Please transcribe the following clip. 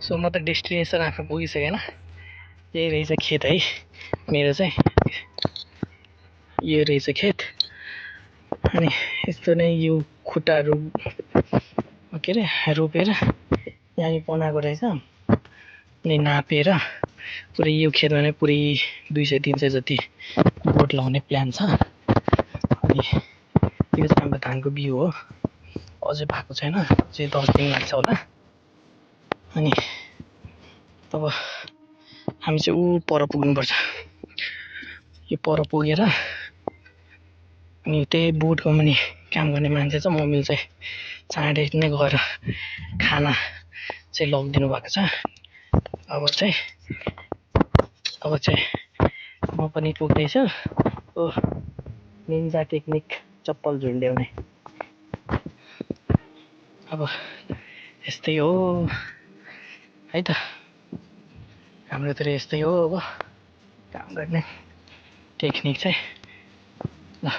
So म त destination आफ्नो पुगिसकेन। यही रहेछ खेत है मेरो चाहिँ, यो रहेछ खेत। अनि यस्तो नै यो खुट्टाहरू के अरे रोपेर यहाँ बनाएको रहेछ। अनि नापेर पुरै यो खेतमा नै पुरै 200-300 जति बोट लाउने प्लान छ। अनि यो चाहिँ हाम्रो धानको बिउ हो, अझै भएको छैन, अझै 10 दिन लाग्छ होला। अनि अब हामी चाहिँ ऊ पर पुग्नुपर्छ। यो पर पुगेर अनि त्यही बोटको मुनि काम गर्ने मान्छे छ, मम्मीले चाहिँ चाँडै नै गएर खाना चाहिँ लगिदिनु भएको छ। अब चाहिँ म पनि पुग्दैछु। ओ निन्जा टेक्निक चप्पल झुन्ड्याउने। अब यस्तै हो है त, हाम्रोतिर यस्तै हो अब काम गर्ने टेक्निक चाहिँ। ल